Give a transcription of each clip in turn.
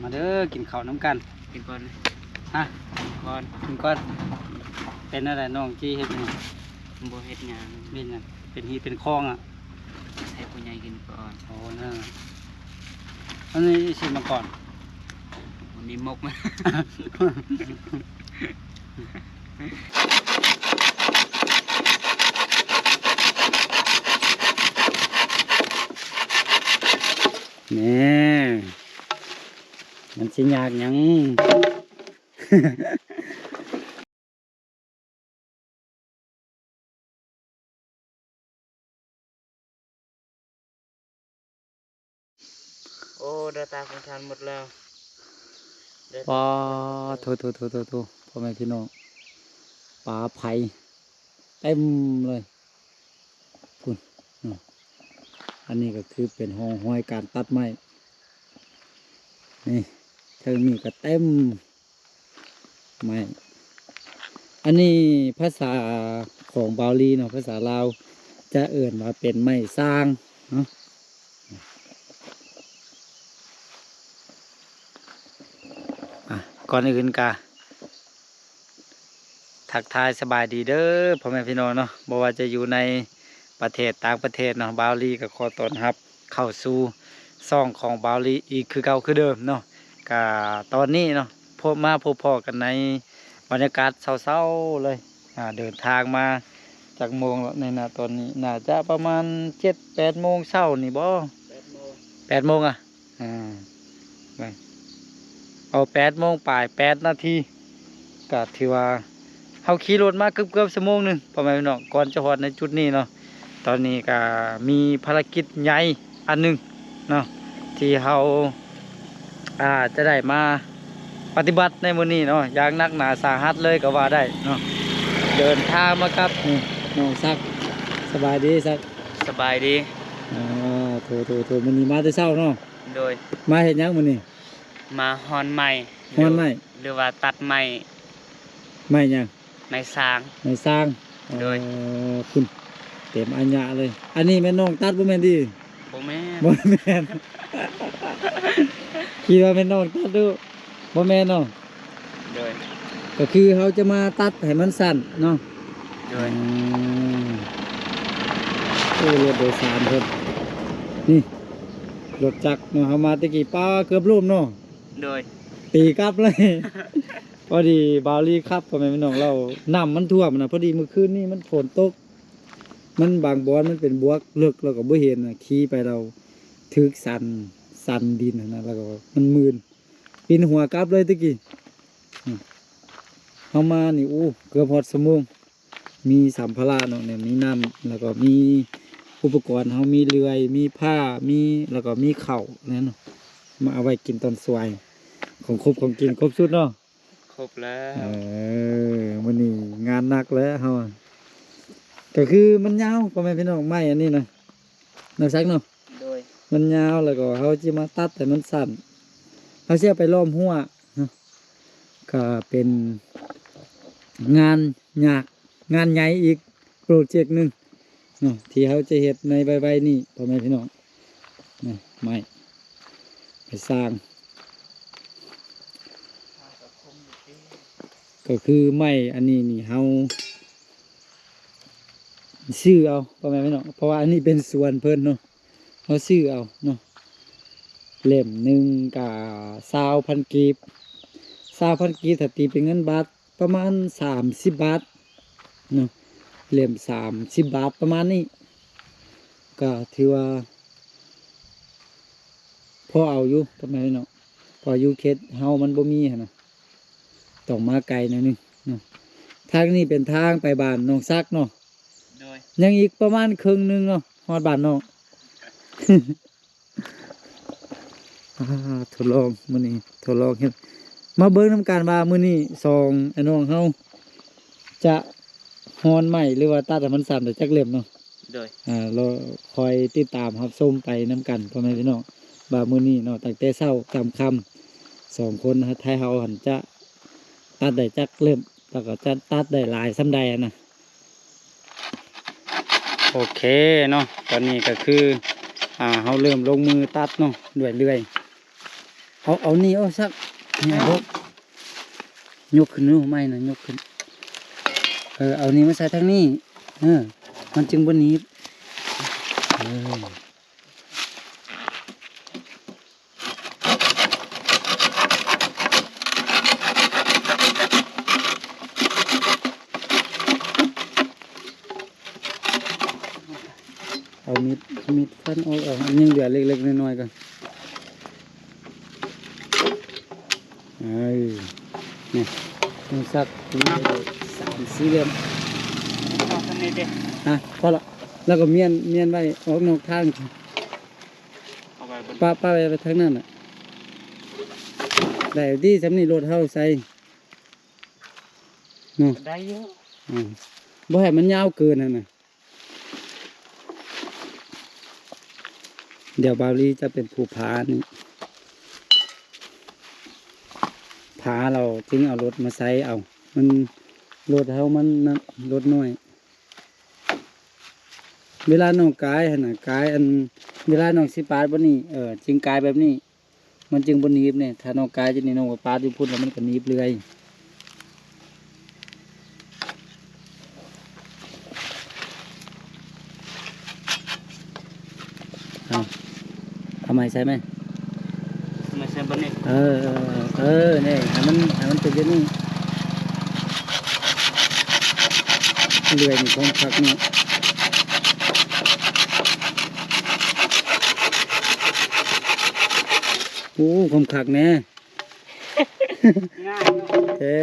ມາເດີ ກິນເຂົ້ານຳກັນ. ກິນກ່ອນ. ຮະ? ກິນກ່ອນ. ກິນກ່ອນ. ເປັນແນວໃດນ້ອງຈີ່ເຮັດຫຍັງ? ບໍ່ເຮັດຫຍັງ. ເປັນຫຍັງ? ເປັນຮີເປັນຄອງອະ? ໃຫ້ຜູ້ໃຫຍ່ກິນກ່ອນ. ໂອ້ ນັ້ນ. ອັນນີ້ຊິມາກ່ອນ. ມີມົກມາ. ແນ່ ມັນຊິຍາກຫຍັງ? ໂອ້ ດາຕ້າຂອງທ່ານໝົດແລ້ວ. ປາໂທ ໂທ ໂທ ໂທ ໂທ ພໍ່ແມ່ພີ່ນ້ອງ ປາໄພເຕັມເລີຍພຸ້ນ. ເນາະ ອັນນີ້ກໍຄືເປັນຮ່ອງຮອຍການຕັດໄມ້. ນີ້ ເທິງນີ້ກໍເຕັມ ໄມ້. ອັນນີ້ພາສາຂອງບາວລີເນາະ ພາສາລາວຈະເອີ້ນວ່າເປັນໄມ້ຊາງເນາະ. ອ່ະ ກ່ອນອື່ນກະທັກທາຍສະບາຍດີເດີພໍ່ແມ່ພີ່ນ້ອງເນາະ ບໍ່ວ່າຈະຢູ່ໃນປະເທດຕ່າງປະເທດເນາະ ບາວລີກໍຂໍຕ້ອນຮັບ ເຂົ້າສູ່ຊ່ອງຂອງບາວລີອີກຄືເກົ່າຄືເດີມເນາະ. ກະຕອນນີ້ເນາະ ພົບ ມາພົບພໍ້ກັນໃນບັນຍາກາດເຊົ້າໆເລີຍ. ອ່າ ເດີນທາງມາຈັກໂມງແລ້ວໃນນະ ຕອນນີ້ໜ້າຈະປະມານເຈັດແປດໂມງເຊົ້ານີ້ບໍ? ແປດໂມງ. ແປດໂມງອະ? ອ່າ ເອົາແປດໂມງປາຍ ແປດນາທີ ກະຖືວ່າເຮົາຂີ່ລົດມາເກືອບໆຊົ່ວໂມງໜຶ່ງ ພໍ່ແມ່ພີ່ນ້ອງ ກ່ອນຈະຮອດໃນຈຸດນີ້ເນາະ. ຕອນນີ້ກະມີພາລະກິດໃຫຍ່ອັນໜຶ່ງເນາະ ທີ່ເຮົາ ອ່າ ຈະໄດ້ມາປະຕິບັດໃນມື້ນີ້ເນາະ ຢ່າງໜັກໜາສາຫັດເລີຍກໍວ່າໄດ້ເນາະ. ເດີນທາງມາກັບ ນີ້ ນ້ອງສັກ. ສະບາຍດີສັກ. ສະບາຍດີ. ອ່າ ໂທໆໆ ມື້ນີ້ມາແຕ່ເຊົ້າເນາະ? ໂດຍ. ມາເຮັດຫຍັງມື້ນີ້? ມາຮ່ອນໄມ້. ຮ່ອນໄມ້ ຫຼື ຫຼືວ່າຕັດໄມ້. ໄມ້ຫຍັງ? ໄມ້ຊາງ. ໄມ້ຊາງ. ໂດຍ. ເອີ ພຸ້ນ ເຕັມອາຍະເລີຍ. ອັນນີ້ແມ່ນນ້ອງຕັດບໍ່ແມ່ນຕິ? ບໍ່ແມ່ນ. ບໍ່ແມ່ນ. ຄິດວ່າແມ່ນນ້ອງຕັດຢູ່. ບໍ່ແມ່ນເນາະ? ໂດຍ. ກໍຄືເຮົາຈະມາຕັດໃຫ້ມັນສັ້ນເນາະ? ໂດຍ. ອືມ ໂອ້ ລົດໂດຍສານເພິ່ນ ນີ້ ລົດຈັກເນາະ ເຮົາມາແຕ່ກີ້ ປ້າ ເກືອບລົ້ມເນາະ? ໂດຍ. ຕີກັບເລີຍ. ພໍດີບ່າວລີຂັບ ພໍ່ແມ່ພີ່ນ້ອງ ລາວ ນ້ຳມັນຖ້ວມນະ ພໍດີມື້ຄືນນີ້ມັນຝົນຕົກ ມັນບາງບ່ອນມັນເປັນບວກເລິກ ລາວກໍບໍ່ເຫັນນະ ຂີ່ໄປລາວຖືກສັນ ສັນດິນຫັ້ນນະ ລາວກໍມັນມື່ນ ປິ່ນຫົວກັບເລີຍແຕ່ກີ້. ອືມ ເຮົາມານີ້ ໂອ້ ເກືອບຮອດຊົ່ວໂມງ. ມີສຳພາລະເນາະ ນີ້ ມີນ້ຳ ແລ້ວກໍມີອຸປະກອນເຮົາ ມີເລື່ອຍ ມີພ້າ ມີ ແລ້ວກໍມີເຂົ້າແນ່ເນາະ ມາເອົາໄວ້ກິນຕອນສວາຍ. ຂອງຄົບຂອງກິນຄົບຊຸດເນາະ. ຄົບແລ້ວ. ເອີ ມື້ນີ້ງານໜັກແລ້ວເຮົາ ກໍຄືມັນຍາວ ພໍ່ແມ່ພີ່ນ້ອງ ໄມ້ອັນນີ້ນະ ນ້ອງສັກເນາະ. ໂດຍ. ມັນຍາວ ແລ້ວກໍເຮົາຊິມາຕັດໃຫ້ມັນສັ້ນ ເຮົາຊິເອົາໄປລ້ອມຮົ້ວເນາະ. ກໍເປັນງານຍາກ ງານໃຫຍ່ອີກໂປຣເຈັກໜຶ່ງເນາະ ທີ່ເຮົາຈະເຮັດໃນໄວໆນີ້ ພໍ່ແມ່ພີ່ນ້ອງ. ນະ ໄມ້ ໄມ້ຊາງ ກໍຄືໄມ້ອັນນີ້ນີ້ ເຮົາຊື້ເອົາ ພໍ່ແມ່ພີ່ນ້ອງ ເພາະວ່າອັນນີ້ເປັນສວນເພິ່ນເນາະ ເຮົາຊື້ເອົາເນາະ. ເຫຼັ້ມໜຶ່ງກະຊາວພັນກີບ ຊາວພັນກີບ ຖ້າຕີເປັນເງິນບາດ ປະມານສາມສິບບາດເນາະ ເຫຼັ້ມສາມສິບບາດປະມານນີ້ ກໍຖືວ່າພໍເອົາຢູ່ ພໍ່ແມ່ພີ່ນ້ອງ ເພາະຢູ່ເຂດເຮົາມັນບໍ່ມີຫັ້ນນະ ຕ້ອງມາໄກໜ້ອຍໜຶ່ງເນາະ. ທາງນີ້ເປັນທາງໄປບ້ານນ້ອງສັກເນາະ. ໂດຍ. ຍັງອີກປະມານເຄິ່ງໜຶ່ງເນາະ ຮອດບ້ານນ້ອງ. ອ່າ ທົດລອງ ມື້ນີ້ທົດລອງເຮັດ ມາເບິ່ງນຳກັນວ່າມື້ນີ້ສອງອ້າຍນ້ອງເຮົາຈະຮ່ອນໄມ້ ຫຼືວ່າຕັດໃຫ້ມັນສັ້ນໄດ້ຈັກເຫຼັ້ມເນາະ. ໂດຍ. ອ່າ ລໍຄອຍຕິດຕາມຮັບຊົມໄປນຳກັນ ພໍ່ແມ່ພີ່ນ້ອງ ວ່າມື້ນີ້ເນາະ ຕັ້ງແຕ່ເຊົ້າຈຳຄ່ຳ ສອງຄົນໄທເຮົາຫັ້ນຈະຕັດໄດ້ຈັກເຫຼັ້ມ ແລ້ວກໍຈະຕັດໄດ້ຫຼາຍສ່ຳໃດຫັ້ນນະ. ໂອເຄເນາະ ຕອນນີ້ກໍຄື ອ່າ ເຮົາເລີ່ມລົງມືຕັດເນາະ ດ້ວຍເລື່ອຍ. ເອົາ ເອົານີ້ອອກຊະ ນີ້ອອກ ຍົກຂຶ້ນດູ ໄມ້ນະ ຍົກຂຶ້ນ ເອີ ເອົານີ້ມາໃສ່ທາງນີ້ ເອີ ມັນຈຶ່ງບໍ່ໜີບ ເອີ. ເອົາມີດ ມີດຟັນອອກ ເອົາ ມັນຍັງເຫຼືອເລັກໆນ້ອຍໆກ່ອນ ເອີ ນີ້ ມັນສັກ ສາມສີ່ຫຼ່ຽມ ເອົາສ່ຳນີ້ຕິ ຮະ ພໍລະ ແລ້ວກໍມ້ຽນ ມ້ຽນໄວ້ອອກນອກທາງ ເອົາໄວ້ ປະ ປະໄວ້ ໄວ້ທາງນັ້ນນະ ໄດ້ຕິ ສ່ຳນີ້ລົດເຮົາໃສ່ ເນາະ ໄດ້ຢູ່ ອືມ ບໍ່ໃຫ້ມັນຍາວເກີນຫັ້ນນະ ດຽວບ່າວລີຈະເປັນຜູ້ພານີ້ ພາແລ້ວຈຶ່ງເອົາລົດມາໃສ່ເອົາ ມັນ ລົດເຮົາມັນນັ້ນ ລົດນ້ອຍ ເວລານ້ອງກາຍຫັ້ນນະ ກາຍອັນ ເວລານ້ອງຊິປາດບ່ອນນີ້ ເອີ ຈຶ່ງກາຍແບບນີ້ ມັນຈຶ່ງບໍ່ໜີບນີ້ ຖ້ານ້ອງກາຍຈັ່ງນີ້ ນ້ອງໄປປາດຢູ່ພຸ້ນ ແລ້ວມັນກໍໜີບເລື່ອຍ ເອົາ ເອົາໄມ້ໃສ່ໄໝ? ໄມ້ໃສ່ບ່ອນນີ້ ເອີ ເອີ ເອີ ນີ້ ໃຫ້ມັນ ໃຫ້ມັນເປັນແບບນີ້ ເລື່ອຍນີ້ຄວາມຄັກເນາະ ໂອ້ ຄວາມຄັກແນ່ ງ່າຍເນາະ ເອີ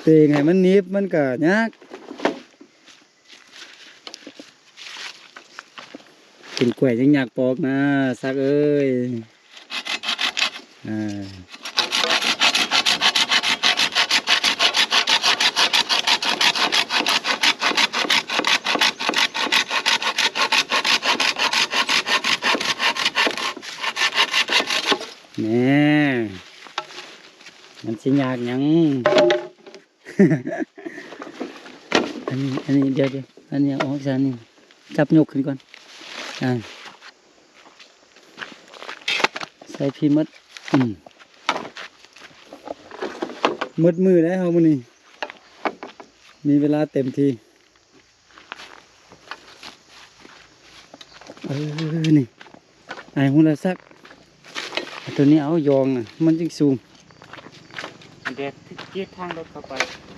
ຕີງໃຫ້ມັນໜີບ ມັນກໍຍາກ. ກິນກ້ວຍຍັງຍາກປອກນາ ສັກເອີຍ ເອີ ແນ່ ມັນຊິຍາກຫຍັງ? ອັນນີ້ ອັນນີ້ ດຽວ ດຽວ ອັນນີ້ເອົາອອກຊະ ອັນນີ້ ຈັບຍົກຂຶ້ນກ່ອນ ອ່າ ໃສ່ພີ້ໝົດ ອືມ ໝົດມື້ແລ້ວເຮົາມື້ນີ້ ມີເວລາເຕັມທີ່. ເອີ ນີ້ ອ້າຍຮູ້ລະສັກ ເອົາໂຕນີ້ເອົາຢອງນະ ມັນຈຶ່ງສູງ ອັນເດດ ກຽດທາງລົດເຂົ້າໄປ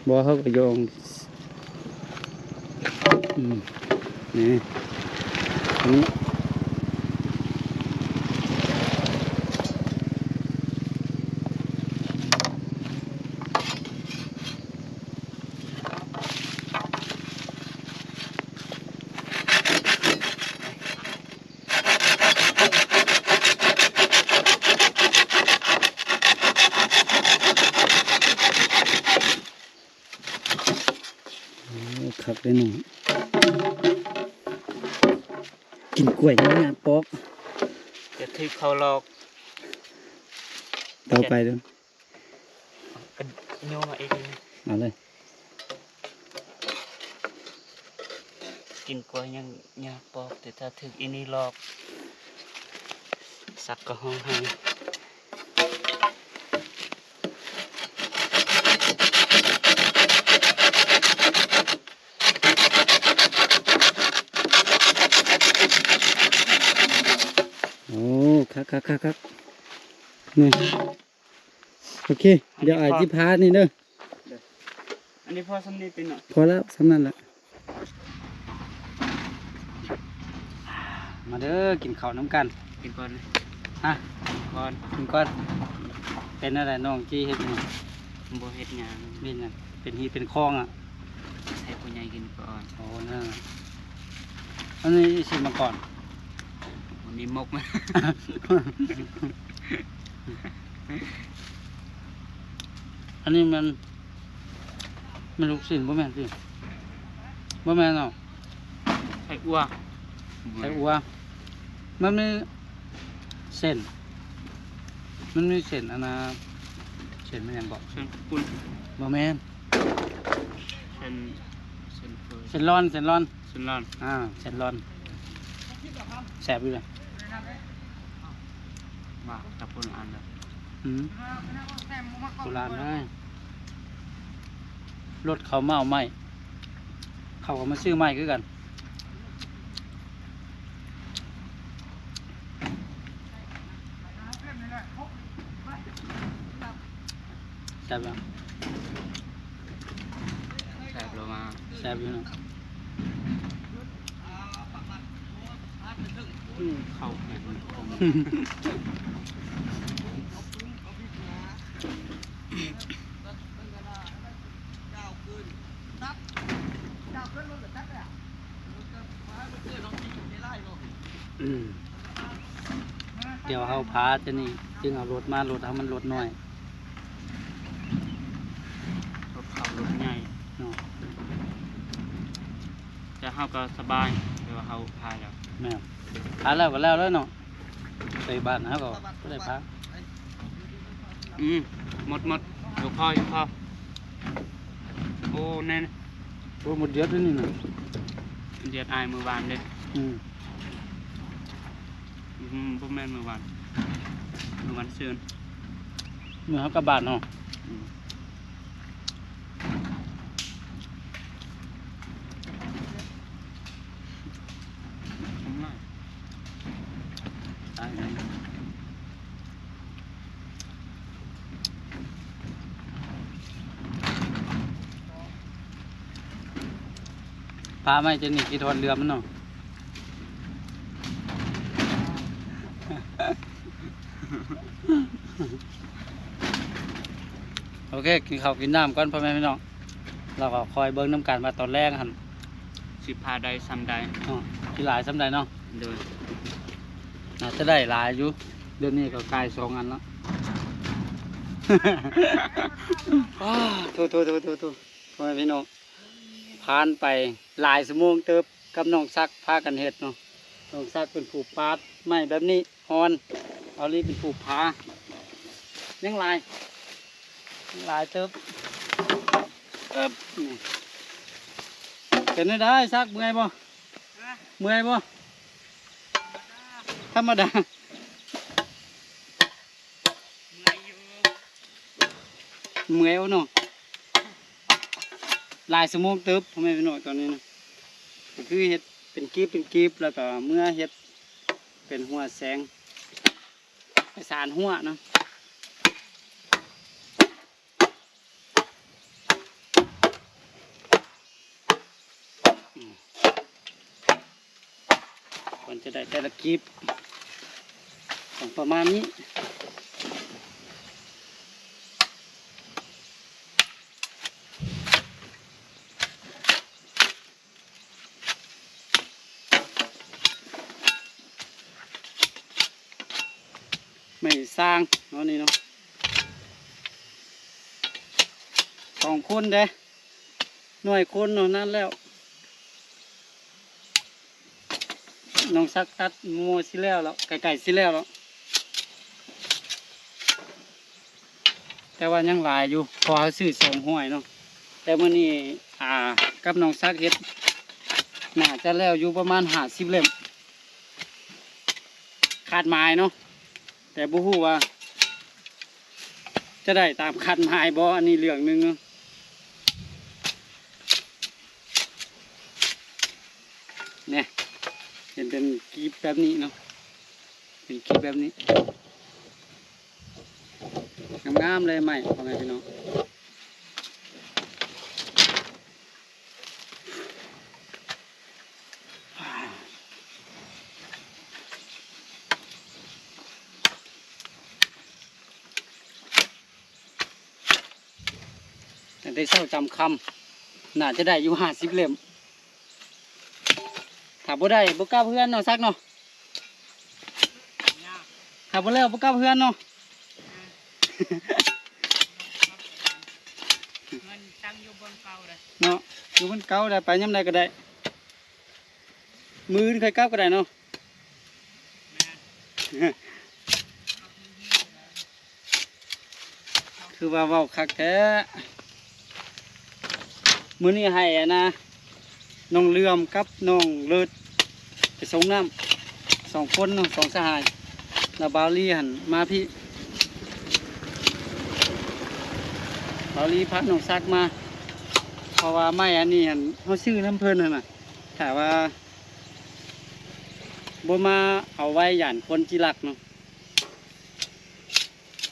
ບໍ່ ເຮົາກໍຢອງ ອືມ ນີ້ ອັນນີ້ ໂອ້ ຄັກເດ້ນ້ອງ ກິນກ້ວຍຍາມປອກ ຈະຖືກເຂົາຫຼອກ ຕໍ່ໄປເດີ້. ກະໂຍມາອີກ ເອົາເລີຍ ກິນກ້ວຍຍັງຍາກປອກ ແຕ່ຖ້າຖືກອີ່ນີ້ຫຼອກ ສັກກະຮ້ອງໄຫ້ ໂອ້ ຄັກໆໆ ນີ້. ໂອເຄ ອັນນີ້ ດຽວອ້າຍ ພໍ ຊິພານີ້ເດີ ອັນນີ້ພໍສ່ຳນີ້ຕິເນາະ ພໍແລ້ວ ສ່ຳນັ້ນແຫຼະ ມາເດີ ກິນເຂົ້ານຳກັນ ກິນກ່ອນ ຮະ ກິນກ່ອນ ກິນກ່ອນ ເປັນແນວໃດນ້ອງຈີ່ເຮັດຫຍັງ ບໍ່ເຮັດຫຍັງ ເປັນຫຍັງ ເປັນຮີເປັນຄອງອະ ໃຫ້ຜູ້ໃຫຍ່ກິນກ່ອນ ໂອ້ ນັ້ນ ອັນນີ້ຊິມາກ່ອນ ອັນນີ້ມົກ ອັນນີ້ແມ່ນ ແມ່ນລູກຊີ້ນບໍ່ແມ່ນຕິ ບໍ່ແມ່ນເນາະ ໄສ້ອົ່ວ ໄສ້ອົ່ວ ມັນມີເສັ້ນ ມັນມີເສັ້ນອັນນ່າ ເສັ້ນແມ່ນຫຍັງເກາະ ເສັ້ນປຸ້ນ ບໍ່ແມ່ນ ເສັ້ນ ເສັ້ນເຝີ ເສັ້ນລອນ ເສັ້ນລອນ ເສັ້ນລອນ ອ່າ ເສັ້ນລອນ ແຊບຢູ່ເດ. ວ່າກັບຄົນລະອັນເດີ. ອືມ ຄົນລະອັນເດີ. ລົດເຂົາມາເອົາໄມ້ ເຂົາກໍມາຊື້ໄມ້ຄືກັນ. ແຊບຢູ່ ແຊບແລ້ວວ່າ ແຊບຢູ່ເນາະ. ອືມ ເຂົ້າແຂງ ອືມ ດຽວເຮົາພາຈາກນີ້ ຈຶ່ງເອົາລົດມາ, ລົດເຮົາມັນລົດນ້ອຍ ລົດເຂົາລົດໃຫຍ່ເນາະ. ແຕ່ເຮົາກໍສະບາຍ ແຕ່ວ່າເຮົາພາແລ້ວ. ແມ່ນ ພາແລ້ວກໍແລ້ວແລ້ວເນາະ. ໄປບ້ານເຮົາກໍບໍ່ໄດ້ພາ. ອືມ ໝົດໆ ຢູ່ພໍ ຢູ່ພໍ. ໂອ້ ແນ່ນ. ໂອ້ ໝົດດຽດເດ້ນີ້ນະ. ດຽດອ້າຍມື້ວານເດ້. ອືມ ອືມ ບໍ່ແມ່ນມື້ວານ ມື້ວັນຊືນ ມື້ເຮົາກັບບ້ານເນາະ. ອືມ. ປາໄມ້ຈະໜີ ຄິດຮອດເຮືອມັນເນາະ. ໂອເຄ ກິນເຂົ້າກິນນ້ຳກ່ອນ ພໍ່ແມ່ພີ່ນ້ອງ ແລ້ວກໍຄອຍເບິ່ງນຳກັນວ່າຕອນແລງຫັ້ນ ຊິພາໄດ້ສ່ຳໃດເນາະ ຊິຫຼາຍສ່ຳໃດເນາະ. ໂດຍ ໜ້າຈະໄດ້ຫຼາຍຢູ່ ດຽວນີ້ກໍກາຍສອງອັນແລ້ວ. ໂອ້ ໂທ້ໆໆໆ ພໍ່ແມ່ພີ່ນ້ອງ ຜ່ານໄປຫຼາຍຊົ່ວໂມງເຕີບ ກັບນ້ອງສັກພາກັນເຮັດເນາະ. ນ້ອງສັກເປັນຜູ້ປາດໄມ້ແບບນີ້ ອ່ອນ ເອົາລີເປັນຜູ້ຜ່າ. ຍັງຫຼາຍ ຍັງຫຼາຍເຕີບ. ເອີບ ເປັນແນວໃດສັກ ເມື່ອຍບໍ່? ຮະ? ເມື່ອຍບໍ່? ທຳມະດາ ທຳມະດາ. ເມື່ອຍຢູ່ ເມື່ອຍເນາະ ຫຼາຍຊົ່ວໂມງເຕີບ ພໍ່ແມ່ພີ່ນ້ອງ. ຕອນນີ້ນະ ກໍຄືເຮັດເປັນກີບເປັນກີບ ແລ້ວກໍເມືອເຮັດເປັນຫົວແສງ ປະສານຫົວເນາະ. ອືມ ກ່ອນຈະໄດ້ແຕ່ລະກີບ ຕ້ອງປະມານນີ້. ໄມ້ສ້າງເນາະນີ້ເນາະ ສອງຄົນເດ້ ໜ່ວຍຄົນເນາະ ນັ້ນແລ້ວ ນ້ອງສັກຕັດໝໍ່ຊິແລ້ວແລ້ວ ໃກ້ໆ ຊິແລ້ວແລ້ວ ແຕ່ວ່າຍັງຫຼາຍຢູ່ ເພາະເຮົາຊື້ສອງຮ້ອຍເນາະ. ແຕ່ມື້ນີ້ ອ່າ ກັບນ້ອງສັກເຮັດ ໜ້າຈະແລ້ວຢູ່ປະມານຫ້າສິບເຫຼັ້ມ ຄາດໝາຍເນາະ ແຕ່ບໍ່ຮູ້ວ່າຈະໄດ້ຕາມຄາດໝາຍບໍ່ ອັນນີ້ເລື່ອງໜຶ່ງເນາະ. ນີ້ ເຫັນເປັນກີບແບບນີ້ເນາະ ເປັນກີບແບບນີ້ ງາມໆ ເລີຍໄມ້ ພໍ່ແມ່ພີ່ນ້ອງ. ຕັ້ງແຕ່ເຊົ້າຈຳຄ່ຳ ໜ້າຈະໄດ້ຢູ່ຫ້າສິບເຫຼັ້ມ ຖ້າບໍ່ໄດ້ບໍ່ກັບເຮືອນເນາະ ສັກເນາະ. ຖ້າບໍ່ແລ້ວບໍ່ກັບເຮືອນເນາະ ເຮືອນຕັ້ງຢູ່ບ່ອນເກົ່າເດ້ ເນາະ ຢູ່ບ່ອນເກົ່າໄດ້ ໄປຍາມໃດກໍໄດ້ ມື້ອື່ນຄ່ອຍກັບກໍໄດ້ເນາະ. ແມ່ນ ຄືວ່າເວົ້າຄັກແທ້. ມື້ນີ້ໃຫ້ອັນນະ ນ້ອງເຫຼື່ອມກັບນ້ອງເລີດໄປສົ່ງນ້ຳ ສອງຄົນເນາະ ສອງສະຫາຍ. ລະບ່າວລີຫັ້ນມາພີ້ ບ່າວລີພານ້ອງສັກມາ ເພາະວ່າໄມ້ອັນນີ້ຫັ້ນ ເຮົາຊື້ນຳເພິ່ນຫັ້ນນະ ຖ້າວ່າບໍ່ມາເອົາໄວ້ ຢ້ານຄົນຈິລັກເນາະ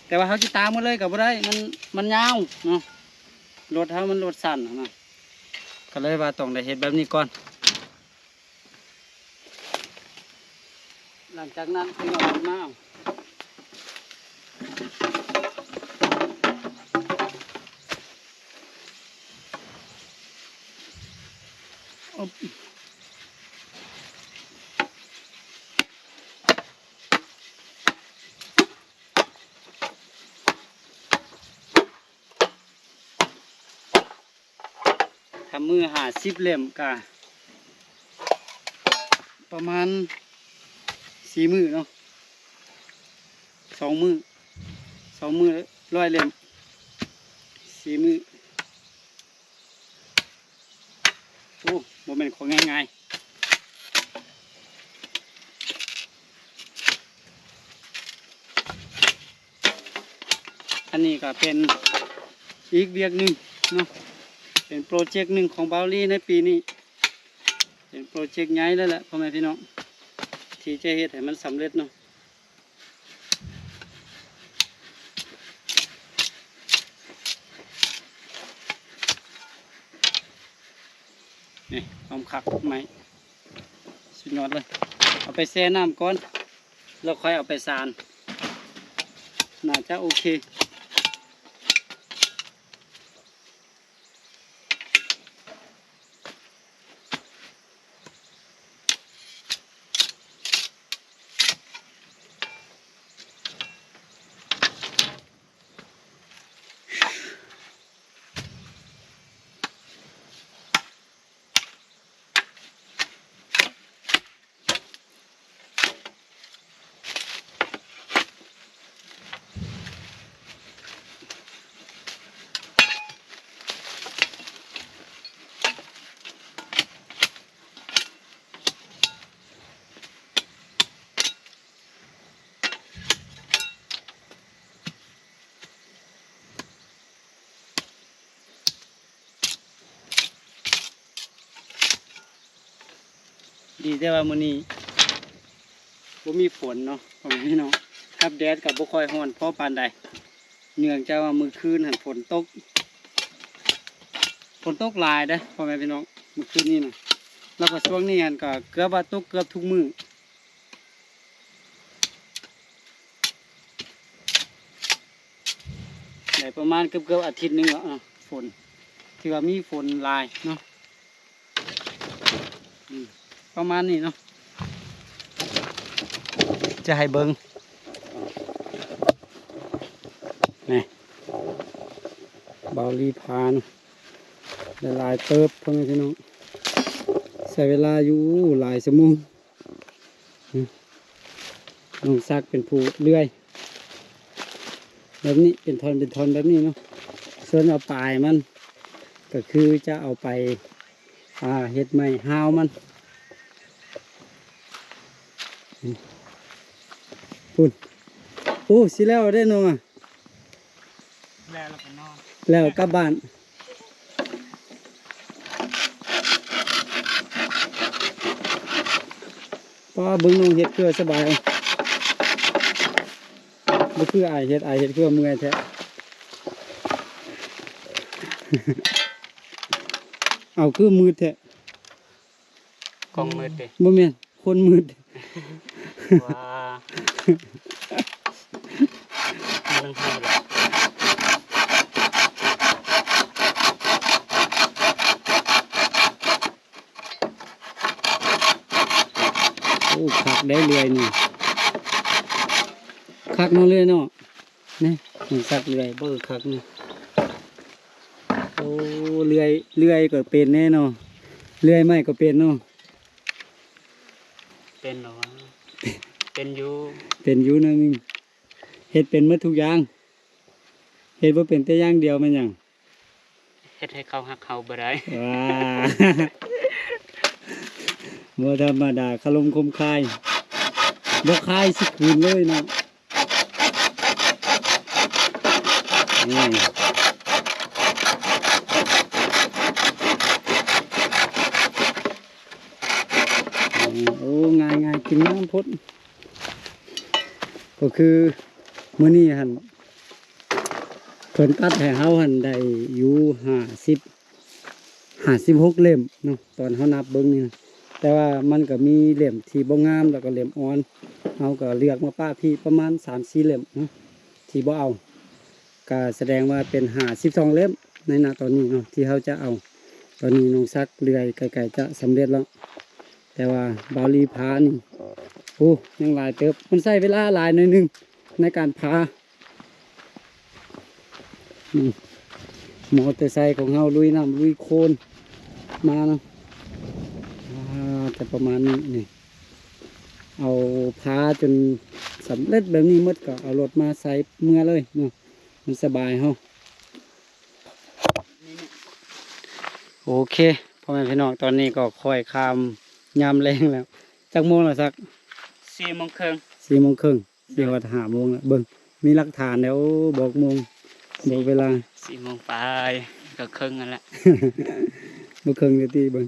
ແຕ່ວ່າເຮົາຊິຕາມມາເລີຍກໍບໍ່ໄດ້ ມັນ ມັນຍາວເນາະ ລົດເຮົາມັນລົດສັ້ນຫັ້ນນະ ກໍເລີຍວ່າຕ້ອງໄດ້ເຮັດແບບນີ້ກ່ອນ. ຫຼັງຈາກນັ້ນຈຶ່ງເອົາມາເອົາ ທຳມື້ຫ້າສິບເຫຼັ້ມກະປະມານສີ່ມື້ເນາະ ສອງມື້ ສອງມື້ຮ້ອຍເຫຼັ້ມ ສີ່ມື້ ໂອ້ ບໍ່ແມ່ນຂອງງ່າຍໆ. ອັນນີ້ກໍເປັນອີກວຽກໜຶ່ງເນາະ ເປັນໂປຣເຈັກໜຶ່ງຂອງບ່າວລີໃນປີນີ້ ເປັນໂປຣເຈັກໃຫຍ່ເລີຍແຫຼະ ພໍ່ແມ່ພີ່ນ້ອງ ທີ່ຈະເຮັດໃຫ້ມັນສຳເລັດເນາະ. ນີ້ ຄວາມຄັກໄມ້ ສຸດຍອດເລີຍ ເອົາໄປແຊ່ນ້ຳກ່ອນ ແລ້ວຄ່ອຍເອົາໄປສານ ໜ້າຈະໂອເຄ. ດີແຕ່ວ່າມື້ນີ້ບໍ່ມີຝົນເນາະ ພໍ່ແມ່ພີ່ນ້ອງ ກັບແດດກໍບໍ່ຄ່ອຍຮ້ອນພໍປານໃດ ເນື່ອງຈາກວ່າມື້ຄືນຫັ້ນຝົນຕົກ ຝົນຕົກຫຼາຍເດ້ພໍ່ແມ່ພີ່ນ້ອງ ມື້ຄືນນີ້ນະ ແລ້ວກໍຊ່ວງນີ້ຫັ້ນກໍເກືອບວ່າຕົກເກືອບທຸກມື້. ໄດ້ປະມານເກືອບໆອາທິດໜຶ່ງແລ້ວ ຝົນ ຖືວ່າມີຝົນຫຼາຍເນາະ ອືມ ປະມານນີ້ເນາະ ຈະໃຫ້ເບິ່ງ ນີ້ ບ່າວລີພານ ໄດ້ຫຼາຍເຕີບ ພໍ່ແມ່ພີ່ນ້ອງ ໃຊ້ເວລາຢູ່ຫຼາຍຊົ່ວໂມງ. ອືມ ນ້ອງສັກເປັນຜູ້ເລື່ອຍແບບນີ້ ເປັນທ່ອນເປັນທ່ອນແບບນີ້ເນາະ ສ່ວນເອົາປາຍມັນກໍຄືຈະເອົາໄປ ອ່າ ເຮັດໄມ້ຮາວມັນ ອືມ ພຸ້ນ ໂອ້ ຊິແລ້ວເດ້ນ້ອງ ແລ້ວແລ້ວກໍນອນ ແລ້ວກັບບ້ານ ປ້າ ເບິ່ງນ້ອງເຮັດເຄືອສະບາຍ ບໍ່ຄືອ້າຍເຮັດ ອ້າຍເຮັດຄືວ່າເມື່ອຍແທ້ ເອົາ ຄືມືດແທ້ ກ້ອງມືດເດ້ ບໍ່ແມ່ນ ຄົນມືດ ວ້າ ໂອ້ ຄັກໄດ໋ເລື່ອຍນີ້ ຄັກເນາະເລື່ອຍເນາະ ນີ້ ມັນສັກເລື່ອຍ ເບິ່ງຄັກນີ້ ໂອ້ ເລື່ອຍ ເລື່ອຍກໍເປັນແນ່ເນາະ ເລື່ອຍໄມ້ກໍເປັນເນາະ ເປັນເນາະ ເປັນຢູ່ ເປັນຢູ່ໜ້ອຍໜຶ່ງ ເຮັດເປັນໝົດທຸກຢ່າງ ເຮັດບໍ່ເປັນແຕ່ຢ່າງດຽວແມ່ນຫຍັງ? ເຮັດໃຫ້ເຂົາຮັກເຮົາບໍ່ໄດ້ ວ້າ ບໍ່ທຳມະດາ ຄາລົມຄົມຄາຍ ບໍ່ຄາຍຊິຄືນເລີຍເນາະ ນີ້ ໂອ້ ງ່າຍໆ ກິນນ້ຳພຸ້ນ. ກໍຄືມື້ນີ້ຫັ້ນ ເພິ່ນຕັດໃຫ້ເຮົາຫັ້ນໄດ້ຢູ່ຫ້າສິບ ຫ້າສິບຫົກເຫຼັ້ມເນາະ ຕອນເຮົານັບເບິ່ງນີ້ນະ. ແຕ່ວ່າມັນກໍມີເຫຼັ້ມທີ່ບໍ່ງາມ ແລ້ວກໍເຫຼັ້ມອ່ອນ ເຮົາກໍເລືອກມາປະທີ່ປະມານສາມສີ່ເຫຼັ້ມເນາະ ທີ່ບໍ່ເອົາ. ກະສະແດງວ່າເປັນຫ້າສິບສອງເຫຼັ້ມໃນນະຕອນນີ້ເນາະ ທີ່ເຮົາຈະເອົາ. ຕອນນີ້ນ້ອງສັກເລື່ອຍໃກ້ໆຈະສຳເລັດແລ້ວ ແຕ່ວ່າບ່າວລີພານີ້ ໂອ້ ຍັງຫຼາຍເຕີບ. ມັນໃຊ້ເວລາຫຼາຍໜ້ອຍໜຶ່ງໃນການພາ. ນີ້ ມໍເຕີໄຊຂອງເຮົາລຸຍນ້ຳລຸຍໂຄນມາເນາະ. ອ່າ ຈະປະມານນີ້ ນີ້ ເອົາພາຈົນສຳເລັດແບບນີ້ໝົດ ກໍເອົາລົດມາໃສ່ເມືອເລີຍເນາະ ມັນສະບາຍເຮົາ. ໂອເຄ ພໍ່ແມ່ພີ່ນ້ອງ ຕອນນີ້ກໍຄ່ອຍຄ່ຳຍາມແລງແລ້ວ. ຈັກໂມງແລ້ວສັກ? ສີ່ໂມງເຄິ່ງ ສີ່ໂມງເຄິ່ງ ຊິຮອດຫ້າໂມງແລ້ວ. ເບິ່ງ ມີຫຼັກຖານແລ້ວ ໂອ້ ບອກໂມງ ບອກເວລາ ສີ່ໂມງປາຍ ກໍເຄິ່ງນັ້ນແຫຼະ ບໍ່ເຄິ່ງເລີຍຕິ. ເບິ່ງ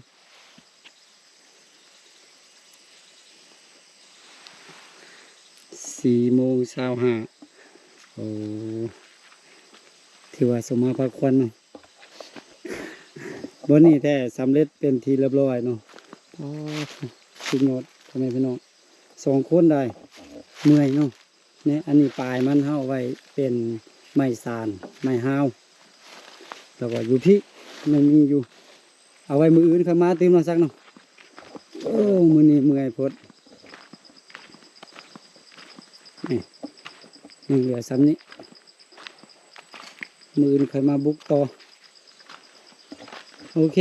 ສີ່ໂມງຊາວຫ້າ ໂອ້ ຖືວ່າສົມມາພາຄວັນເນາະ. ບ່ອນນີ້ແທ້ສຳເລັດເປັນທີ່ລຽບຮ້ອຍເນາະ. ໂອ້ ສຸດຍອດ ພໍ່ແມ່ພີ່ນ້ອງ ສອງຄົນໄດ້ ເມື່ອຍເນາະ. ນີ້ ອັນນີ້ປາຍມັນເຮົາເອົາໄວ້ເປັນໄມ້ສານ ໄມ້ຮາວ ແລ້ວກໍຢູ່ພີ້ ມັນມີຢູ່ ເອົາໄວ້ມື້ອື່ນຄ່ອຍມາຕື່ມເນາະສັກເນາະ. ໂອ້ ມື້ນີ້ເມື່ອຍໂພດ ນີ້ ຍັງເຫຼືອສ່ຳນີ້ ມື້ອື່ນຄ່ອຍມາບຸກຕໍ່. ໂອເຄ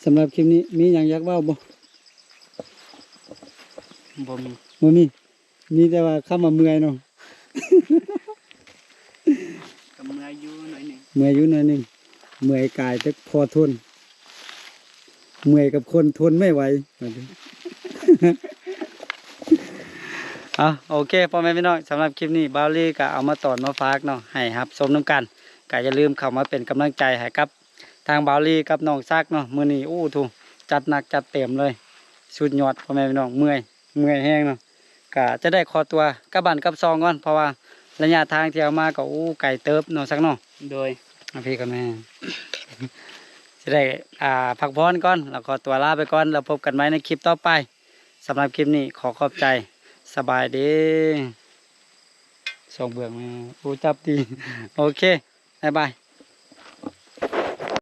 ສຳລັບຄລິບນີ້ມີຫຍັງຢາກເວົ້າບໍ່? ບໍ່ມີ ບໍ່ມີ. ມີແຕ່ວ່າຄຳວ່າເມື່ອຍເນາະ ກໍເມື່ອຍຢູ່ໜ້ອຍໜຶ່ງ ເມື່ອຍຢູ່ໜ້ອຍໜຶ່ງ ເມື່ອຍກາຍແຕ່ພໍທົນ ເມື່ອຍກັບຄົນທົນໄມ່ໄຫວ. ເອົາ ໂອເຄ ພໍ່ແມ່ພີ່ນ້ອງ ສຳລັບຄລິບນີ້ບ່າວລີກໍເອົາມາຕອນມາຝາກເນາະ ໃຫ້ຮັບຊົມນຳກັນ. ກໍຢ່າລືມເຂົ້າມາເປັນກຳລັງໃຈໃຫ້ກັບທາງບ່າວລີກັບນ້ອງສັກເນາະ. ມື້ນີ້ ໂອ້ ໂທ້ ຈັດໜັກຈັດເຕັມເລີຍ ສຸດຍອດ ພໍ່ແມ່ພີ່ນ້ອງ ເມື່ອຍ ເມື່ອຍແຮງເນາະ. ກະຈະໄດ້ຂໍຕົວກັບບ້ານກັບຊ່ອງກ່ອນ ເພາະວ່າໄລຍະທາງທີ່ເຮົາມາກໍ ໂອ້ ໄກເຕີບເນາະສັກເນາະ. ໂດຍ ອ່າ ພີ່ກັບແມ່ ຈະໄດ້ ອ່າ ພັກຜ່ອນກ່ອນ ແລ້ວຂໍຕົວລາໄປກ່ອນ ແລ້ວພົບກັນໃໝ່ໃນຄລິບຕໍ່ໄປ. ສຳລັບຄລິບນີ້ຂໍຂອບໃຈ ສະບາຍດີ. ສອງເບື້ອງແມ່ ໂອ້ ຈັບຕີ ໂອເຄ ບາຍບາຍ.